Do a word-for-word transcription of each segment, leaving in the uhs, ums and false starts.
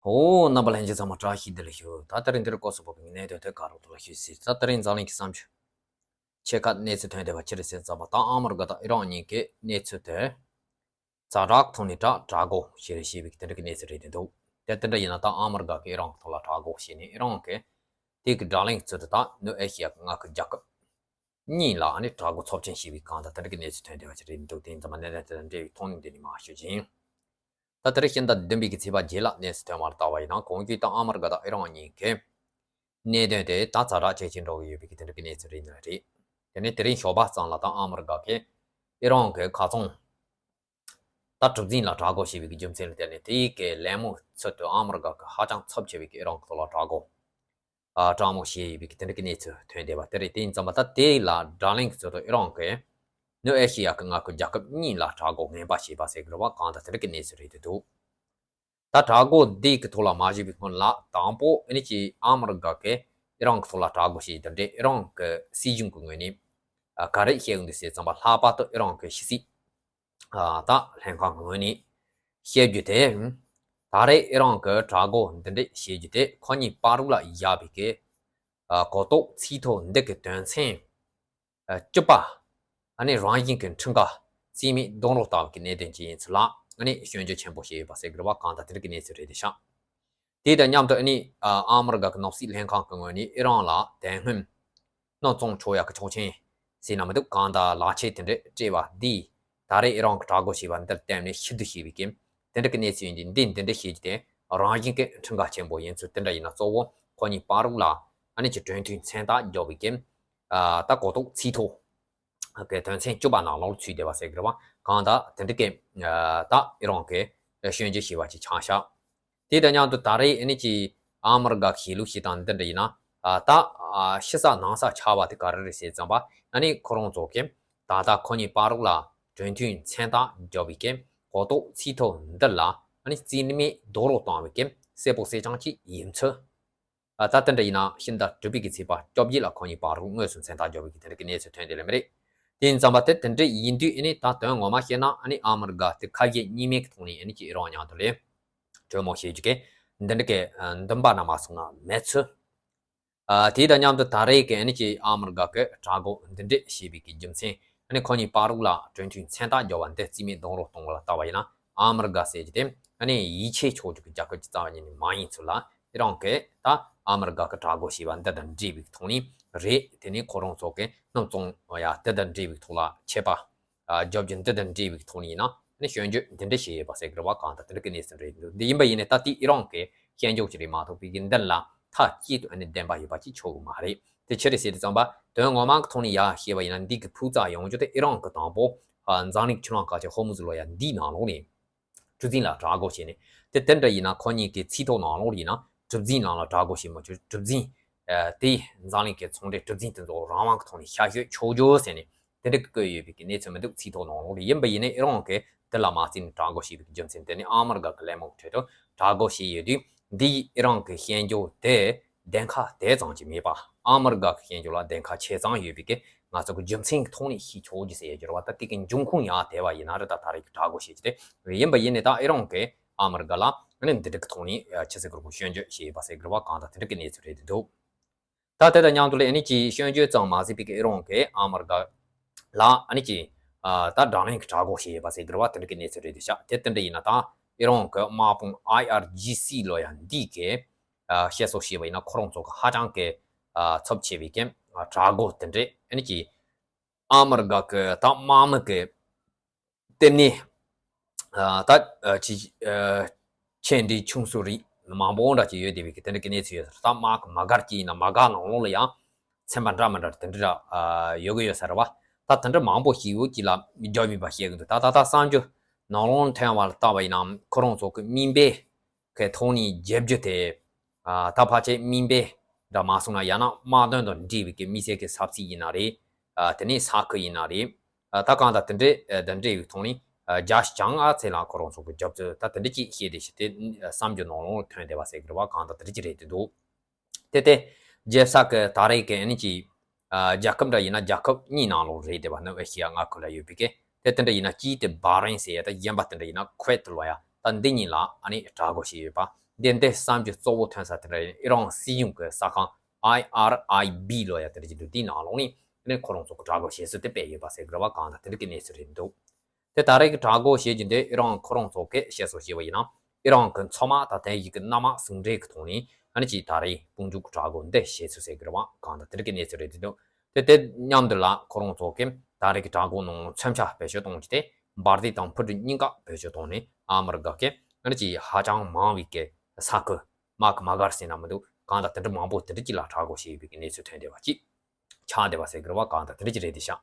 ཨོ། རྣམ་པ་ལྷན་རྒྱས་ཚང་མ་བཀྲ་ཤིས་བདེ་ལེགས་ཞུ། ད་དེ་རིང་འདིར་སྐོར་སོགས་པ་གི་གནད་དོན་དེ་ག་རོགས་ཐོག་ལ་ཞུས་ཟིན། ད་དེ་རིང་འཛམ་གླིང་གི་བསམ་བྱུང་ཆེ་ཁག་གནས་ཚུལ་ཐོན་བསྡད་པ་ཅི་རེད་ཟེར་ཙམ་པ། ད་ཨ་མི་རི་ཀ་དང་ཨི་རན་གཉིས་ཀའི་གནས་ཚུལ་དེ་ཛ་དྲག་ཐོག་ནས་དྲག་དྲག་གོ་ཞེས་རེ་ཞེས་པའི་དེ་འདྲ་གི་གནས་ཚུལ་རེད་འདུག་དེ་དེ་འདྲ་ཡིན་ན་ད་ཨ་མི་རི་ཀ་གི་ཨི་རན་གི་ཐོག་ལ་དྲག་གོ་ཞེས་ནས་ཨི་རན་གི་དེ་གི་དགྲ་ལན་ཚུལ་དུ་ད་ནུབ་ཨེ་ཤི་ཡ་གི་མངའ་ཁུལ་རྒྱལ་ཁབ་གཉིས་ལ་ཨ་ནི་དྲག་གོ་ཚབས་ཆེན་ཞེས་པའི་གང་ལྟར་དེ་འདྲ་གི་གནས་ཚུལ་ཐོན་བསྡད་པ་ཅིག་རེད་འདུག་དེ་ཡིན་ཙང་མ་གནད་དོན་དེ་དང་འབྲེལ་བའི་ཐོག་ནས་འདི་ནས་མར་ཞུ་རྒྱུ་ཡིན། ད་ལྟར་ཕྱི་ཟླ་བདུན་པའི་གི་ཚེས་པ་བརྒྱད་ལ་གནས་ཚུལ་ཐོན་པར་ལྟ་བ་ཡིན་ན། གོང་གི་ད་ཨ་མི་རི་ཀ་དང་ཨི་རན་གཉིས་ཀའི་གནད་དོན་དེ་ད་ཛ་དྲག་ཇེ་ཆེར་འགྲོ་གི་ཡོད་པའི་གི་དེ་འདྲ་གི་གནས་ཚུལ་རེད་འདུག་རེད། དེ་ནས་དེ་རིང་ཞོགས་པ་ཙམ་ལ་ད་ཨ་མི་རི་ཀ་གི་ཨི་རན་གི་ཁ་ཚོང་ད་གྲུ་གཟིངས་ལ་དྲག་གོ་ཞེས་པའི་གི་རྒྱུ་མཚན་ལ་བརྟེན་ནས་དེའི་གི་ལད་མོ་ཚུལ་དུ་ཨ་མི་རི་ཀ་གི་ཧ་ཅང་ཚབས་ཆེ་བའི་གི་ཨི་རན་གི་ཐོག་ལ་དྲག་གོ་ཨ་དྲག་མོ་བྱས་ཡོད་པའི་གི་དེ་འདྲ་གི་གནས་ཚུལ་ཐོན་བསྡད་པ་དེ་རེད། དེ་ཡིན་ཙང་མ་ད་དེ་ལ་དགྲ་ལན་གི་ཚུལ་དུ་ཨི་རན་གི་ནུབ་ཨེ་ཤི་ཡ་གི་མངའ་ཁུལ་རྒྱལ་ཁབ་གཉིས་ལ་དྲག་གོ་ངན་པ་བྱས་པ་ཟེར་གི་རེད་བ། གང་ལྟར་དེ་འདྲ་གི་གནས་ཚུལ་རེད་འདུག་ད་དྲག་གོ་འདི་གི་ཐོག་ལ་མ་ཞུགས་པའི་སྔོན་ལ་དང་པོ་ཨ་ནི་ཅི་ཨ་མི་རི་ཀ་གི་ཨི་རན་གི་ཐོག་ལ་དྲག་གོ་བྱས་དེ་འདྲས་ཨི་རན་གི་སྲིད་གཞུང་གི་ངོས་ནས་ཨ་ག་རེ་བཤད་གི་འདུག་ཟེར་ཙམ་པ། ལྷག་པར་དུ་ཨི་རན་གི་ཕྱི་སྲིད་ཨ་ད་ལྷན་ཁང་གི་ངོས་ནས་བཤད་རྒྱུ་དེ། ད་རེས་ཨི་རན་གི་དྲག་གོ་འདི་འདྲས་བྱེད་རྒྱུ་དེ་ཁོ་གཉིས་བར་དུ་ལ་བཞག་པའི་གི་ཨ་གོ་རྟོགས་ཚིག་ཐོ་འདི་གི་དོན་ཚན་བཅུ་པ་ཨ་ནི་རང་བཞིན་གྱི་ཁྲིམས་འགལ་རྩིས་མེད་རྡུང་རོགས་ལྟ་བུ་གི་གནད་དོན་ཅིག་ཡིན་ཚུལ་ལ་ཨ་ནི་སྐྱོན་བརྗོད་ཆེན་པོ་བྱས་ཡོད་པ་ཟེར་གི་རེད་བ། གང་ལྟར་དེ་འདྲ་གི་གནས་ཚུལ་རེད་དེ་ཤག་དེ་དང་མཉམ་དུ་ཨ་ནི་ཨ་མི་རི་ཀ་གི་ནོར་སྲིད་ལྷན་ཁང་གི་ངོས་ནས་ཨི་རན་ལ་དེ་སྔོན་སྣུམ་བཙོང་ཆོག་ཡག་གི་ཆོག་མཆན་ཟེར་ན་མི་འདུག་གང་ལྟར་ལག་ཁྱེར་དེ་འདྲ་སྤྲད་པ་འདིས་ད་རེས་ཨི་རན་གི་དྲག་གོ་བྱས་པ་འདིར་བརྟེན་ནས་ཕྱིར་བསྡུ་བྱས་པའི་གི་དེ་འདྲ་གི་གནས་ཚུལ་ཡིན་དུས། འདི་འདི་འདྲ་བྱེད་རྒྱུ་དེ་རང་བཞིན་གྱི་ཁྲིམས་འགལ་ཆེན་པོ་ཡིན་ཚུལ། དེ་འདྲ་ཡིན་ན་གཙོ་བོ་ཁོ་གཉིས་བར་དུ་ལ་ཨ་ནི་ཅི་གྲོས་མཐུན་མཚན་རྟགས་འཇོག་པའི་གི་ཨ་ད་གོ་རྟོགས་ཚིག་ཐོ་གི་དོན་ཚན་བཅུ་པ་ནང་ལོགས་ཚུད་བསྡད་པ་ཟེར་གི་རེད་བ། གང་ལྟར་དེ་འདྲ་གི་ཨ་ད་ཨི་རན་གི་སྐྱོན་བརྗོད་བྱས་པ་ཅིག་ཆགས་ཤག་དེ་དང་མཉམ་དུ་ད་རེས་ཨ་ནི་ཅི་ཨ་མི་རི་ཀ་གི་ལུགས་ཤིག་དང་འདི་འདྲ་ཡིན་ན། ཨ་ད་ཨ་ཕྱི་ས་ནང་ས་ཆགས་པ་དེ་ག་རེ་རེད་ཟེར་ཙམ་པ། ཨ་ནི་ཁོ་རང་ཚོ་གི་ད་ལྟ་ཁོ་གཉིས་བར་དུ་ལ་གྲོས་མཐུན་མཚན་རྟགས་འཇོག་པའི་གི་གོ་རྟོགས་ཚིག་ཐོ་འདི་ལ་ཨ་ནི་རྩིས་མེད་རྡོག་རོལ་བཏང་བའི་གི་གསལ་པོ་གསལ་རྐྱང་ཅིག་ཡིན་ཚུལ། ཨ་ད་དེ་འདྲ་ཡིན་ན་ཕྱི་ཟླ་དྲུག་པའི་གི་ཚེས་པ་བཅོ་བརྒྱད་ལ་ཁོ་གཉིས་བར་དུ་དངོས་སུ་མཚན་རྟགས་འཇོག་པའི་གི་དེ་འདྲ་གི་གནས་ཚུལ་ཐོན་བསྡད་ལེ་མི་རེད། དེ་ཡིན་ཙམ་པ་དེ་དེ་འདྲ་ཡིན་དུས་ཨ་ནི་ད་དོན་ངོ་མ་བཤད་ན་ཨ་ནི་ཨ་མི་རི་ཀ་དེ་ཁ་ཞེ་གཉིས་མེད་གི་ཐོག་ནས་ཨ་ནི་ཅི་ཨི་རན་མཉམ་དུ་ལས་གྲོས་མོལ་བྱེད་རྒྱུ་གི་འདི་འདྲ་གི་འདུན་པ་ན་མ་སོང་ན་མེད་ཚུལ། ཨ་དེ་དང་མཉམ་དུ་ད་རེས་ཀྱི་ཨ་ནི་ཅི་ཨ་མི་རི་ཀ་གི་དྲག་གོ་འདི་འདྲས་བྱས་པའི་གི་རྒྱུ་མཚན་ཨ་ནི་ཁོ་གཉིས་བར་དུ་ལ་གྲོས་མཐུན་མཚན་རྟགས་འཇོག་པ་འདི་རྩིས་མེད་རྡུང་རོགས་གཏོང་བ་ལ་ལྟ་བ་ཡིན་ན། ཨ་མི་རི་ཀ་ཟེར་རྒྱུ་དེ་ཨ་ནི་ཡིད་ཆེས་ཆོག་རྒྱུ་གི་རྒྱལ་ཁབ་ཅིག་རྩ་བ་ཉིད་ནས་མ་ཡིན་ཚུལ་ལ་ཨི་རན་གྱིས་ད་ཨ་མི་རི་ཀ་གི་དྲག་གོ་བྱས་པ་འདི་དང་འབྲེལ་བའི་ཐོག་ནས་རེད། དེ་ནས་ཁོ་རང་ཚོ་གི་སྣུམ་བཙོང་ཡ་དེ་དང་འབྲེལ་བའི་ཐོག་ལ་ཆད་པ་ཨ་རྒྱབ་རྒྱུ་འདི་དང་འབྲེལ་བའི་ཐོག་ནས་ཡིན་ན་ཨ་ནི་སྐྱོན་བརྗོད་འདི་འདྲ་བྱས་ཡོད་པ་ཟེར་གི་རེད་བ། གང་ལྟར་དེ་འདྲ་གི་གནས་ཚུལ་རེད་འདུག་འདི་ཡིན་པ་ཡིན་ནའི་ད་ལྟའི་ཨི་རན་གྱི་ཤན་ཕྱོགས་ཅིག་རེད་མ་གཏོགས་པའི་གི་འདི་ལ་མཐའ་གཅིག་ཏུ་ཨ་ནི་བདེན་པ་ཡོད་པ་ཅིག་ཆོག་གི་མ་རེད། དེ་ཆི་རེད་ཟེར་དུས་ཙམ་པ་དོན་ངོ་མ་གི་ཐོག་ནས་ཡ་བཤད་པ་ཡིན་ན་འདི་གི་ཕུགས་རྩ་ཡོང་རྒྱུ་དེ་ཨི་རན་གྱི་དང་པོ་ཨ་འཛམ་གླིང་ཆུ་ལྷག་ཁ་ཆེ་ཧོར་མུ་ཛི་ལོ་ཡ་འདིའི་ནང་ལོགས་ནས་གྲུ་གཟིངས་ལ་དྲག་གོ་བྱས་ནས། དེ་དེ་འདྲ་ཡིན་ན་ཁོ་གཉིས་ཀྱི་ཚིག་ཐོ་ནང་ལོགས་ཡིན་ན་གྲུ་གཟིངས་ནང་ལ་དྲག་གོ་བྱས་མ་བྱུང་། གྲུ་གཟིངས་ཨ་དེ་འཛམ་གླིང་གི་ཚོང་འབྲེལ་གྲུ་གཟིངས་དེ་ཚོ་རང་དབང་གི་ཐོག་ནས་ཤར་བསྐྱོད་ཆོག་རྒྱུ་ཟེར་ནས་དེ་འདྲ་བཀོད་ཡོད་པའི་གི་གནས་ཚུལ་མི་འདུག་ཚིག་ཐོ་ནང་ལོགས་ལ། ཡིན་པ་ཡིན་ནའི་ཨི་རན་གྱིས་དེ་ལ་མ་བརྩིས་ནས་དྲག་གོ་བྱས་པའི་གི་རྒྱུ་མཚན་དེ་ནི་ཨ་མི་རི་ཀ་གི་ལད་མོ་གི་ཁྲོད་དུ་དྲག་གོ་བྱས་ཡོད་དུས། འདིས་ཨི་རན་གྱི་ཤན་ཕྱོགས་དེ་བདེན་ཁ་དེ་ཙམ་གྱིས་མེད་པ། ཨ་མི་རི་ཀ་གི་ཤན་ཕྱོགས་ལ་བདེན་ཁ་ཆེ་ཙམ་ཡོད་པའི་གི་ང་ཚོ་གི་རྒྱུ་མཚན་གྱི་ཐོག་ནས་ཤེས་ཆོག་རྒྱུ་ཟེར་ཡ་གྱུར་བ། ད་དེ་གི་འབྱུང་ཁུངས་ཡང་དེ་བ་ཡིན་ན་རེད། ད་ད་རེས་ཀྱི་དྲག་གོ་བྱས་རྒྱུ་དེ་ཡིན་པ་ཡིན་ནའི་ད་ཨི་རན་གྱིས་ཨ་མི་རི་ཀ་ལ་ཨ་ནི་འདི་འདྲ་གི་ཐོག་ནས་ཆི་ཟེར་དགོས་རེད། སྐྱོན་བརྗོད་བྱས་ཡོད་པ་ཟེར་དགོས་རེད་བ། གང་ལྟར་དེ་འདྲ་གི་གནས་ཚུལ་རེད་འདུག་ད་དེ་དང་མཉམ་དུ་ལ་ཨ་ནི་ཅིག་སྐྱོན་བརྗོད་ཙམ་མ་ཟད་པའི་གི་ཨི་རན་གྱིས་ཨ་མི་རི་ཀ་ལ་ཨ་ནི་ཅིག་ཨ་ད་དགྲ་ལན་གྱི་དྲག་གོ་བྱས་ཡོད་པ་ཟེར་དགོས་རེད་བ། དེ་འདྲ་གི་གནས་ཚུལ་རེད་འདུག་ཤག་དེ་དེ་འདྲ་ཡིན་ན་ད་ཨི་རན་གྱི་དམག་དཔུང་ཨའི་ཨར་ཇི་སི་ལོ་ཡ་འདི་གི་ཨ་བཤད་སྲོལ་བྱས་པ་ཡིན་ན་ཁོ་རང་ཚོ་གི་ཧ་ཅང་གི་ཨ་ཚབས་ཆེ་བའི་གི་ཨ་དྲག་གོ་དེ་འདྲ་ཨ་ནི་ཅིག་ཨ་མི་རི་ཀ་གི་ད་དམག་མི་གི་ལྟེ་གནས་ཨ་ད་ཨ་ཅི་ཨ་ཆེ་འབྲིང་ཆུང་སོགས་རིགས་མང་པོ་འདྲ་ཅིག་ཡོད་བསྡད་པའི་གི་དེ་འདྲ་གི་གནས་ཚུལ་ཡོད། ད་དམག་གི་མ་གར་གྱི་ཡིན་ན་མ་གར་ནང་ལོགས་ལ་ཡང་ཚན་པ་འདྲ་མི་འདྲ་དེ་འདྲ་ཨ་ཡོད་གི་ཡོད་ས་རེད་བ། ད་དེ་འདྲ་མང་པོ་ཞིག་ཡོད་ཀྱི་ལ་རྒྱབ་མིན་པ་བཤད་གི་འདུག་ད་ད་ད་གསར་འགྱུར་ནང་ལོགས་ཐོན་པ་ལ་བལྟས་པ་ཡིན་ན་ཁོ་རང་ཚོ་གི་མིང་དཔེ་གི་ཐོག་ནས་རྒྱབ་རྒྱུ་དེ། ཨ་ད་ཕལ་ཆེར་མིང་དཔེ་འདྲ་མ་སོང་ན་ཡང་ན་དམག་དོན་དང་འབྲེལ་བའི་གི་མི་སེར་གི་ས་ཚིགས་ཡིན་ན་རེད། ཨ་དེ་ནས་ས་ཁུལ་ཡིན་ན་རེད། ཨ་ད་གང་ལྟར་དེ་འདྲའི་ཨ་དང་འབྲེལ་བའི་ཐོག་ནས་ཨ་རྒྱ་ཞང་ཨ་ཚེ་ལ་ཁོ་རང་ཚོ་གི་རྒྱབ་རྩོད་ད་དེ་འདྲ་ཅིག་བཤད་དེ་བཤད་དེ་བསམ་རྒྱུ་ནང་ལོགས་ཐོན་བསྡད་པ་ཟེར་གི་རེད་བ། གང་ལྟར་དེ་འདྲ་ཅིག་རེད་དེ་འདུག་དེ་དེ་རྒྱལ་ས་གི་ད་རེས་གི་ཨ་ནི་ཅིག་ཨ་རྒྱལ་ཁབ་འདྲ་ཡིན་ན་རྒྱལ་ཁབ་གཉིས་ནང་ལོགས་རེད་དེ་བ། ནུབ་ཨེ་ཤི་ཡ་མངའ་ཁུལ་ལ་ཡོད་པའི་གི་དེ་དེ་འདྲ་ཡིན་ན་གཅིག་དེ་བྷ་རེན་ཟེར་ཡ། ད་གཞན་པ་དེ་འདྲ་ཡིན་ན་ཁུ་ཝེད་ལོ་ཡ། ད་འདི་གཉིས་ལ་ཨ་ནི་དྲག་རྒོལ་བྱས་ཡོད་པ། འདི་འདི་གསར་འགྱུར་གཙོ་བོ་ཐོན་ས་དེ་འདྲ་ཡིན། ཨི་རན་སྲིད་གཞུང་གི་གསར་ཁང་ཨའི་ཨར་ཨའི་བི་ལོ་ཡ་དེ་འདྲ་ཅིག་འདུག་དེའི་ནང་ལོགས་ནས་ཨ་ནི་ཁོ་རང་ཚོ་གི་དྲག་རྒོལ་བྱེད་སྲོལ་དེ་སྤེལ་ཡོད་པ་ཟེར་གི་རེད་བ། གང་ལྟར་དེ་འདྲ་གི་གནས་ཚུལ་རེད་འདུག་དེ་ད་རེས་ཀྱི་དྲག་རྒོལ་བྱེད་རྒྱུ་འདི་ཨི་རན་ཁོ་རང་ཚོ་གིས་བཤད་སྲོལ་བྱས་པ་ཡིན་ན། ཨི་རན་གྱི་མཚོ་དམག་དང་དེ་བཞིན་གྱི་གནམ་དམག་ཟུང་འབྲེལ་གྱི་ཐོག་ནས་ཨ་ནི་ཅིག་ད་རེས་དཔུང་འཇུག་གི་དྲག་རྒོལ་འདི་བྱེད་ཚུལ་ཟེར་གྱི་རེད་བ། གང་ལྟར་དེ་འདྲ་གི་གནས་ཚུལ་རེད་འདུག་དེ་དེ་མཉམ་དུ་ལ་ཁོ་རང་ཚོ་གིས་ད་རེས་ཀྱི་དྲག་རྒོལ་ནང་མཚོན་ཆ་བེད་སྤྱོད་གཏོང་རྒྱུ་དེ་འབར་མདེལ་དང་འཕུར་གྲུ་གཉིས་ཀ་བེད་སྤྱོད་བཏང་ནས་ཨ་མི་རི་ཀ་གིས་ཨ་ནི་ཅིག་ཧ་ཅང་མང་བའི་གི་ས་ཁུལ་དམག་གི་དམག་སྒར་ཟེར་ན་མི་འདུག་གང་ལྟར་དེ་འདྲ་མང་པོ་དེ་འདྲ་ཅིག་ལ་དྲག་རྒོལ་བྱས་ཡོད་པའི་གི་གནས་ཚུལ་ཐོན་བསྡད་པ་ཅིག་ཆགས་བསྡད་པ་ཟེར་གི་རེད་བ། གང་ལྟར་དེ་འདྲ་ཅིག་རེད་དེ་ཤག་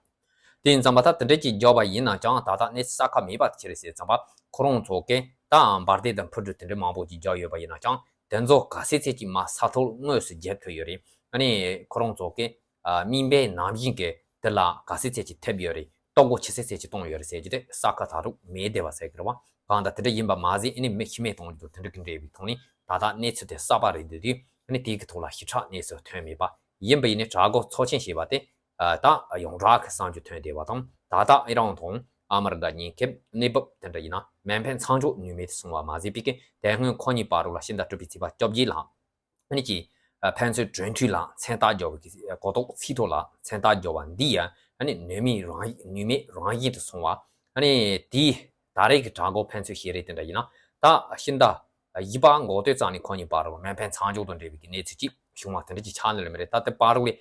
དེ་ཡིན་ཙང་མ་ད་དེ་འདྲ་ཅིག་བརྒྱབ་པ་ཡིན་ན་ཀྱང་ད་ལྟ་གནས་ཚུལ་གསལ་ཁ་མེད་པ་དེ་ཅི་རེད་ཟེར་ཙང་པ། ཁོ་རང་ཚོ་གིས་ད་འབར་མདེལ་དང་འཕུར་གྲུ་དེ་འདྲ་མང་པོ་ཅིག་བརྒྱབ་ཡོད་པ་ཡིན་ན་ཀྱང་དེ་ཚོ་ག་ཚད་ཚད་ཅིག་མ་ས་ཐོག་དངོས་སུ་བརྒྱབ་ཐུབ་ཡོད་རེད། ཨ་ནི་ཁོ་རང་ཚོ་གིས་ཨ་དམིགས་འབེན་ནམ་ཡིན་གི་དེ་ལ་ག་ཚད་ཚད་ཅིག་ཐེབས་ཡོད་རེད། གཏོར་རྒོལ་ཆེ་ཚད་ཚད་ཅིག་བཏང་ཡོད་རེད་ཟེར་རྒྱུ་དེ་གསལ་ཁ་ད་རུང་མེད་བསྡད་པ་ཟེར་གི་རེད་བ། གང་ལྟར་དེ་འདྲ་ཡིན་པ་མ་ཟད་ཨ་ནི་མི་ཤི་རྨས་གཏོང་རྒྱུ་དེ་འདྲ་གི་འབྲེལ་བའི་ཐོག་ནས་ད་ལྟ་གནས་ཚུལ་དེ་གསར་པ་རེད་འདུག་དུས་ཨ་ནི་དེའི་གི་ཐོག་ལ་ཞིབ་ཕྲ་གནས་ཚུལ་ཐོན་མེད་པ། ཡིན་པ་ཡིན་ནའི་དྲག་རྒོལ་ཚོགས་ཆེན་ཞེས་པ་དེ་ཨ་ད་ཡོངས་གྲགས་ཀྱི་གསར་འགྱུར་ཐོན་བསྡད་པ་དང་། ད་ལྟ་ཨི་རན་དང་ཨ་མི་རི་ཀ་གཉིས་ཀྱི་གནས་བབ་དེ་འདྲ་ཡིན་ན་མེ་འཕེན་མཚམས་འཇོག་ནུས་མེད་དུ་སོང་བ་མ་ཟད་པའི་གི་དེ་སྔོན་ཁོ་གཉིས་བར་དུ་ལ་ཕྱི་ཟླ་དྲུག་པའི་ཚེས་པ་བཅོ་བརྒྱད་ལ་ཨ་ནི་ཀྱི་ཨ་ཕན་ཚུན་གྲོས་མཐུན་ལ་མཚན་རྟགས་འཇོག་པའི་གི་གོ་རྟོགས་ཚིག་ཐོ་ལ་མཚན་རྟགས་འཇོག་པ་འདི་ཡང་ཨ་ནི་ནུས་མེད་རང་ནུས་མེད་རང་བཞིན་དུ་སོང་བ། ཨ་ནི་དེའི་ད་རེས་ཀྱི་དྲག་རྒོལ་ཕན་ཚུན་བྱེད་རེས་དེ་འདྲ་ཡིན་ན་ད་ཕྱི་ཟླ་བཞི་པ་འགོ་སྟོད་ཙམ་ནས་ཁོ་གཉིས་བར་དུ་མེ་འཕེན་མཚམས་འཇོག་དང་འབྲེལ་བའི་གི་གནས་ཚུལ་ཅིག་བྱུང་བ་དེ་འདྲ་ཅིག་ཆགས་ནི་ལ་མི་རེད། ད་ལྟ་བར་དུ་ལས་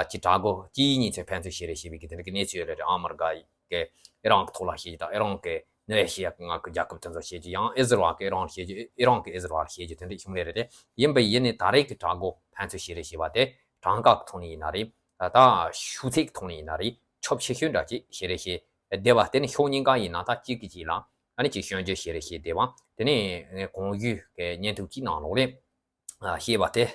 ཀྱི་དྲག་རྒོལ་སྤྱི་གཉིས་ཚོས་ཕན་ཚུན་བྱེད་རེས་བྱེད་པའི་གི་དེ་འདྲ་གི་གནས་ཚུལ་ཡོད་རེད། ཨ་མི་རི་ཀ་གི་ཨི་རན་གྱི་ཐོག་ལ་བྱེད་རྒྱུ་དང་ཨི་རན་གྱི་ནུབ་ཨེ་ཤི་ཡ་གི་ང་གི་རྒྱལ་ཁབ་དེ་ཚོ་བྱེད་རྒྱུ། ཡང་ཨི་ཟི་རལ་གྱི་ཨི་རན་བྱེད་རྒྱུ། ཨི་རན་གྱི་ཨི་ཟི་རལ་བྱེད་རྒྱུ་དེ་འདྲ་བྱུང་རེད་རེད་དེ། ཡིན་པ་ཡིན་ནའི་ད་རེས་ཀྱི་དྲག་རྒོལ་ཕན་ཚུན་བྱེད་རེས་བྱེད་པ་དེ་གྲངས་ཀ་གི་ཐོག་ནས་ཡིན་ན་རེད། ད་ཤུགས་ཚད་ཀྱི་ཐོག་ནས་ཡིན་ན་རེད། ཁྱབ་ཆེ་ཤོས་འདྲ་ཅིག་བྱེད་རེས་བྱེད་བསྡད་པ་དེ་ནི་ཕྱོགས་གཉིས་ཀ་ཡིན་ན་ད་གཅིག་གིས་གཅིག་ལ་ཨ་ནི་ཅིག་སྐྱོན་བརྗོད་བྱེད་རེས་བྱེད་བསྡད་པ་དེ་ནི་གོང་ཞུས་ཀྱི་བརྙན་ཐུང་གཅིག་ནང་ལོགས་ལས་ཨ་བཤད་པ་དེ།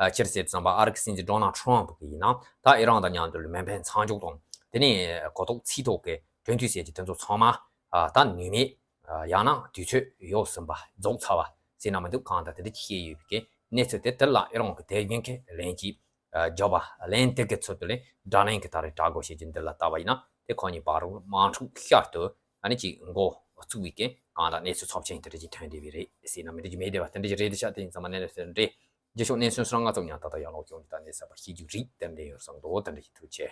ཨ་སྤྱིར་བཤད་ཙམ་པ་ཨ་རི་གི་སྲིད་འཛིན་ཌོ་ནལ་ཊམ་གྱིས་ཡིན་ན་ད་ཨི་རན་དང་མཉམ་དུ་མེ་འཕེན་མཚམས་འཇོག་དང་དེ་ནས་གོ་རྟོགས་ཚིག་ཐོག་གི་གྲོས་མཐུན་ཟེར་གྱི་དེ་ཚོ་ཚང་མ་ཨ་ད་ནུས་མེད་ཨ་ཡང་ན་དུས་ཚོད་ཡོལ་ཟིན་པ་རྫོགས་ཚར་བ་ཟེར་ན་མི་འདུག་གང་ལྟར་དེ་འདྲ་ཅིག་བཤད་ཡོད་པའི་གནས་ཚུལ་དེ་དེ་ལ་ཨི་རན་གྱི་དེ་བཞིན་གྱི་ལན་གྱིས་ཨ་བརྒྱབ་པ། ལན་དེ་གི་ཚུལ་དུ་ལས་ཌ་ནན་གྱིས་ད་རེས་དྲག་རྒོལ་བྱེད་རྒྱུ་འདི་ལ་ལྟ་བ་ཡིན་ན་དེ་ཁོ་གཉིས་བར་དུ་དམག་འཁྲུག་ཤར་དུ་ཨ་ནི་ཅིག་འགོ་བཙུགས་པའི་གི་གང་ལྟར་གནས་ཚུལ་ཚབས་ཆེན་དེ་འདྲ་ཅིག་ཐོན་བསྡད་པའི་རེད་ཟེར་ན་མི་འདྲ་ཅིག་མེད་བསྡད་པ་དེ་འདྲ་ཅིག་རེད་དེ་ཤག་དེ་ཡིན་ཙང་མ་གནས་ལས་ཟེར་འདྲེ། རྗེས་ཕྱོགས་གནས་ཚུལ་སོ་སོ་རང་ང་ཚོ་ཉག་ཏག་ཏག་ཡར་ལོག་བྱུང་རྒྱུ་དང་གནས་ཚུལ་པ་ཤེས་རྒྱུ་རིགས་ཏན་ཏན་ཡོད་བསམ་འདུག་དེ་འདྲ་ཞིག་ཐུགས་རྗེ་ཆེ།